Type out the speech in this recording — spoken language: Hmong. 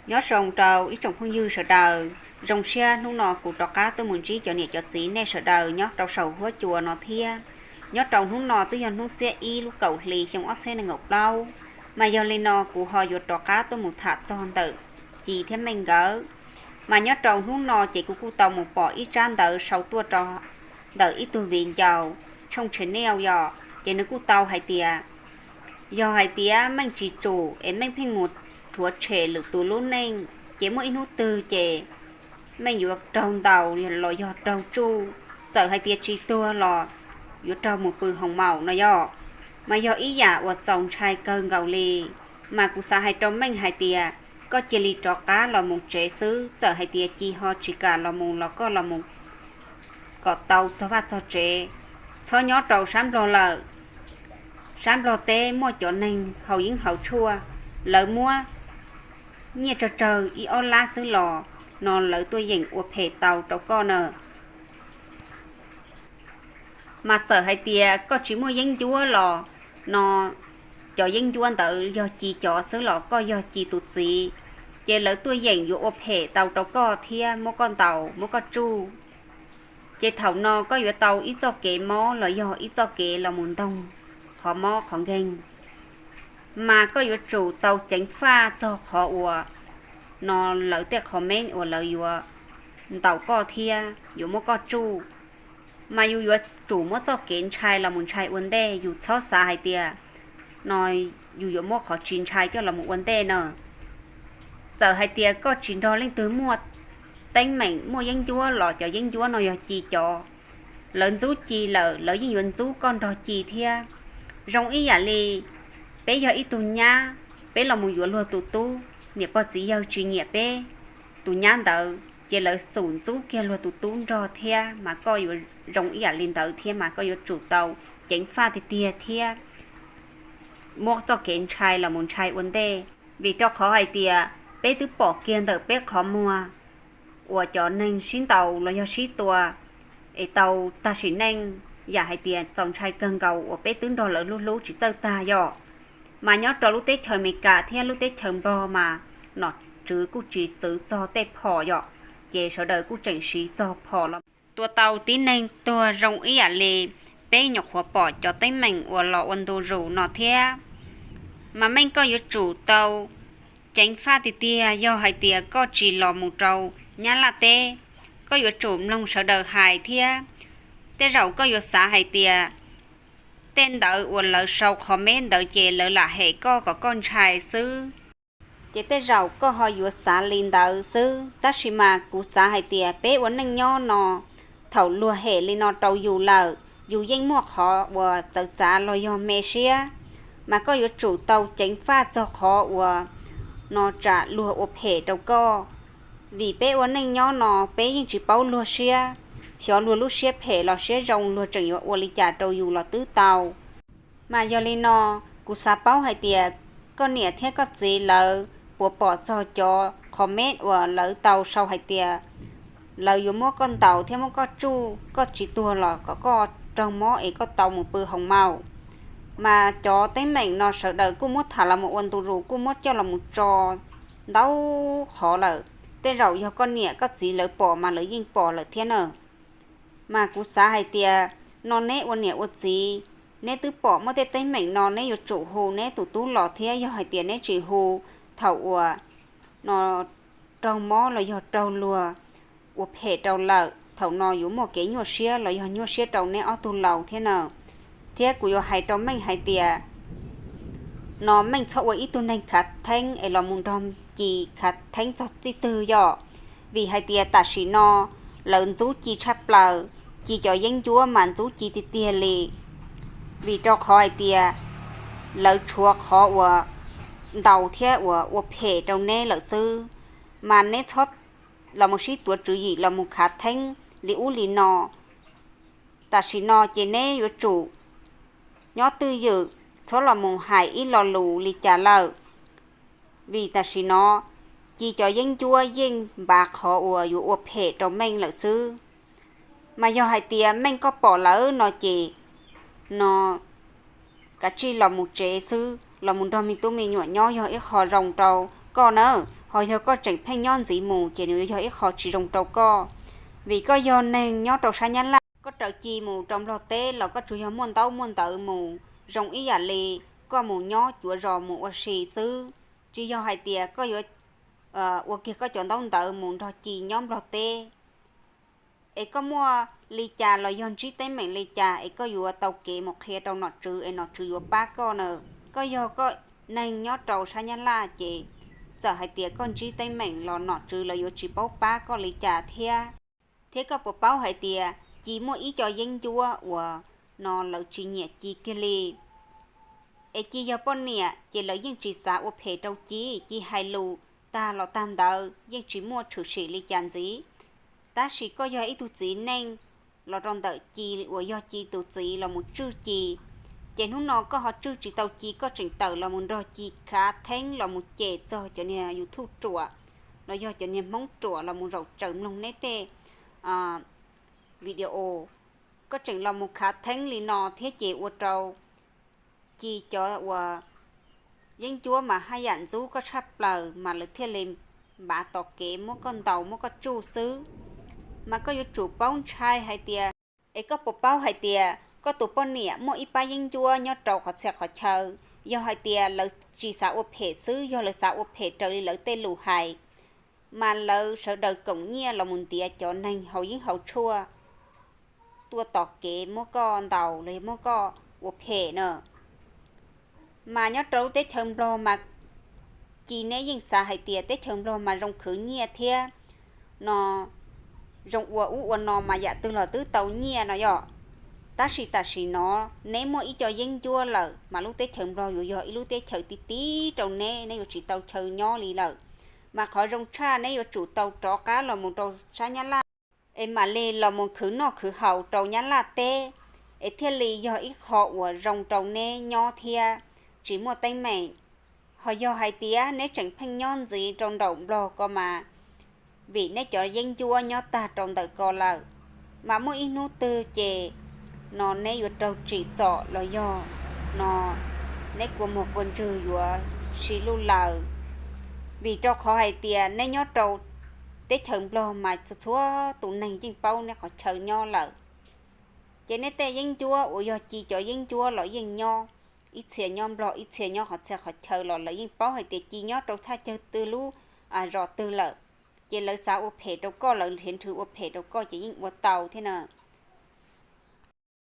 Nyob zoo rau ib tsoom phooj ywg sawv daws, zoo siab hnub no kuv rov qab tuaj mus ntsib cov niam cov txiv nej sawv daws nyob rau saum huab cua no thiab. Nyob rau hnub no twb yog hnub xiab ib lub kaum hli xyoo ob txhiab nees nkaum plaub, mas yog li no kuv ho yuav rov qab tuaj mus tham txog ntawm Ci thiab Meej nkawd. Mas nyob rau hnub no ces kuv kuj tau mus pom ib tsab ntawv sau tuaj rau ntawm ib tug viv ncaus tshooj channel yom, ces nws kuj tau hais tias yog hais tias Meej tsis tsum es Meej pheej mus rhuav tshem lwm tus lub neej, ces muaj ib hnub twg ces Meej yuav raug ntaus los yog raug tsuj, txawm hais tias tsis tuag los yuav raug mus pw hoo maum no yom. Mas yog ib yam uas txaus ntshai kawg nkaus li. Mas kuv xav hais rau Meej hais tias koj cia li rov qab los mus tsev xwb, txawm hais tias Ci ho tsis kam los mus los koj los mus kom tau txog vaj txog tsev, txhob nyob rau sab Nplog lawm. Sab Nplog teb muaj cov neeg haus yeeb haus tshuaj, lawv muab nyiaj tsawg tsawg ib ob lab xwb los no lawv tuaj yeem ua phem tau rau koj na. Mas txawm hais tias koj tsis muaj yeeb ncuab los no, cov yeeb ncuab ntawd yog Ci cov xwb los koj yog Ci tus txiv, ces lawv tuaj yeem yuav ua phem tau rau koj thiab muab koj ntaus muab koj tsuj. Ces thaum no koj yuav tau ib txoj kev mob los yog ib txoj kev los mus ntoog qhov mob qhov nkeeg, mas koj yuav tsum tau ceev faj txog qhov uas no lawv tej qhov meeb uas lawv yuav ntaus koj thiab yuav muab koj tsuj. Mas yus yuav tsum muab txoj kev ntshai los mus ntshai ua ntej, yus txhob xav hais tias no yus yuav muab qhov tsis ntshai coj los mus ua ntej na. Txawm hais tias koj tsis nrog leej twg muaj teeb meem muaj yeeb ncuab los cov yeeb ncuab no yog Ci cov, lawv ntxub Ci lawm lawv yeej yuav ntxub koj nrog Ci thiab. Zoo ib yam li peb yog ib tug nyab, peb los mus yuav luag tus tub, niam pog txiv yawg tsis nyiam peb tus nyab ntawd ces lawv xub ntxub kiag luag tus tub nrog thiab, mas koj yuav zoo ib yam li ntawd thiab, mas koj yuav tsum tau ceev faj tiag tiag thiab muab txoj kev ntshai los mus ntshai ua ntej. Vim rau qhov hais tias peb twb pom kiag ntawm peb qhov muag uas cov neeg sib ntaus los yog sib tua es tau tag sim neej, yam hais tias txaus ntshai kawg nkaus uas peb twb nrog lawv hlub hlub tsis txawj tag yom. Mas nyob rau lub teb chaws Amelikas thiab lub teb chaws Nplog mas nom tswv kuj tsis txwv txog tej phom yom, ces sawv daws kuj tseem siv txog phom los tua tau tib neeg tuag zoo ib yam li peb nyuam qhuav pom cov teeb meem uas los ua ntu zus no thiab. Mas Meej koj yuav tsum tau ceev faj tiag tiag, yog hais tias koj tsis los mus rau Nyab Laj teb, koj yuav tsum mloog sawv daws hais thiab. Tej zaum koj yuav xav hais tias tej ntawd uas lawv sau qhov meej ntawd ces lawv lam hem koj kom koj ntshai xwb. Ces tej zaum koj ho yuav xav li ntawd xwb, tab sis mas kuv xav hais tias peb ua neej nyob no, thaum luag hem li no rau yus lawm, yus yeej muaj qhov uas txawv txav los yog me siab, mas koj yuav tsum tau ceev faj txog qhov uas no tsam luag ua phem rau koj. Vim peb ua neej nyob no peb yeej tsis paub luag siab, xyov luag lub siab phem los siab zoo luag tseem yuav ua li cas rau yus los twb tau. Mas yog li no, kuv xav paub hais tias koj niam thiab koj txiv lawv puas pom txog cov comment uas lawv tau sau hais tias lawv yuav muab koj ntaus thiab muab koj tsuj, koj tsis tuag los kom koj raug mob es koj tau mus pw hoo maum. Mas cov teeb meem no sawv daws kuj muab tham los mus ua ntu zus, kuj muab coj los mus tso ntau qhov lawm. Tej zaum yog koj niam koj txiv lawv pom mas lawv yeej pom lawm thiab na. Mas kuv xav hais tias no neb ua niam ua txiv, neb twb pom muaj tej teeb meem no neb yuav tsum hu neb tus tub los thiab, yog hais tias neb tsis hu, thaum uas no raug mob los yog raug luag ua phem rau lawm, thaum no yuav muaj kev nyuaj siab los yog nyuaj siab rau neb ob tug laus thiab na. Thiab kuv yuav hais rau Meej hais tias no Meej txhob ua ib tug neeg khav theeb es los mus nrog Ci khav theeb txog txij twg yom. Vim hais tias tam sim no lawv ntxub Ci tshaj plaws, Ci cov yeeb ncuab mas ntxub Ci tiag tiag li. Vim rau qhov hais tias lawv tshuav qhov uas ntaus thiab uas ua phem rau neb lawm xwb, mas neb txhob los mus sib tuav tswv yim los mus khav theeb li ub li no. Tam sim no ces neb yuav tsum nyob twj ywm, txhob los mus hais ib lo lus li cas lawm. Vim tam sim no Ci cov yeeb ncuab yeej npav qhov uas yuav ua phem rau Meej lawm xwb. Mas yog hais tias Meej koj pom lawm no ces no kav tsij los mus tsev xwb, los mus nrog me tub me nyuam nyob yog ib qho zoo rau koj nawb. Ho yog koj tseem pheej nyob ntxiv mus ces nws yuav yog ib qho tsis zoo rau koj, vim koj yog neeg nyob rau sab Nyab Laj, koj raws Ci mus rau Nplog teb los koj tsuas yog muaj ntaub muaj ntawv mus zoo ib yam li koj mus nyob cuav zos mus ua si xwb, tsis yog hais tias koj yuav ua kiag koj cov ntaub ntawv mus nrog Ci nyob Nplog teb. Es koj muaj li cas los yog ntsib teeb meem li cas es koj yuav tau kev mus qhia rau nom tswv es nom tswv yuav pab koj na. Koj yog koj neeg nyob rau sab Nyab Laj ces txawm hais tias koj ntsib teeb meem los nom tswv lawv yuav tsis paub pab koj li cas thiab. Thiab koj puas paub hais tias Ci muaj ib co yeeb ncuab uas no lawv tsis nyiam Ci kiag li. Es Ci yog poj niam ces lawv yeej tsis xav ua phem rau Ci, Ci hais lus tag los tag ntawd yeej tsis muaj tshwm sim li cas ntxiv. Tab sis koj yog ib tug txiv neej los rau ntawm Ci uas yog Ci tus txiv los mus tswj Ci, ces hnub no koj ho tswj tsis tau Ci, koj tseem tawm los mus nrog Ci khav theeb los mus cem txog cov niag YouTube ruam los yog cov niag Hmoob ruam los mus zaum tsaws mloog neb tej video, koj tseem los mus khav theeb li no thiab ces ua rau Ci cov uas yeeb ncuab mas haj yam ntxub koj tshaj plaws mas lawv thiaj li npav tos kev muab koj ntaus muab koj tsuj xwb. Mas koj yuav tsum paub ntshai hais tias, es koj puas paub hais tias koj tus poj niam muaj ib pab yeeb ncuab nyob rau qhov txhia qhov chaw, yog hais tias lawv tsis xav ua phem xwb, yog lawv xav ua phem raws li lawv tej lus hais, mas lawv sawv daws koom nyiaj los mus ntiav cov neeg haus yeeb haus tshuaj tuaj tos kev muab koj ntaus los yog muab koj ua phem na. Mas nyob rau lub teb chaws Nplog mas Ci neb yeej xav hais tias teb chaws Nplog mas zoo khwv nyiaj thiab no, zoo ua ub ua no mas yam twg los twb tau nyiaj no yom. Tab sis tam sim no neb muaj ib co yeeb ncuab lawm mas lub teb chaws Nplog yuav yog ib lub teb chaws tib tib rau neb, neb yuav tsis tau chaw nyob li lawm. Mas qhov zoo tshaj neb yuav tsum tau rov qab los mus rau sab Nyab Laj es mam li los mus khwv noj khwv haus rau Nyab Laj teb, es thiaj li yog ib qho uas zoo rau neb nyob thiab tsis muaj teeb meem. Ho yog hais tias neb tseem pheej nyob ntxiv rau nraum Nplog ko mas, vim neb cov yeeb ncuab nyob tag rau ntawm ko lawm, mas muaj ib hnub twg ces no neb yuav raug tsim txom los yog no neb kua muag kua ntswg yuav si luj laws. Vim rau qhov hais tias neb nyob rau teb chaws Nplog mas txhua txhua tus neeg yeej paub neb qhov chaw nyob lawm. Ces neb tej yeeb ncuab uas yog Ci cov yeeb ncuab los yeej nyob, ib txhia nyob Nplog ib txhia nyob qhov txhia qhov chaw los lawv yeej paub hais tias Ci nyob rau thaj chaw twg lub zos twg lawm. Ces lawv xav ua phem rau koj, lawv nrhiav nrhw ua phem rau koj ces yeej ua tau thiab na.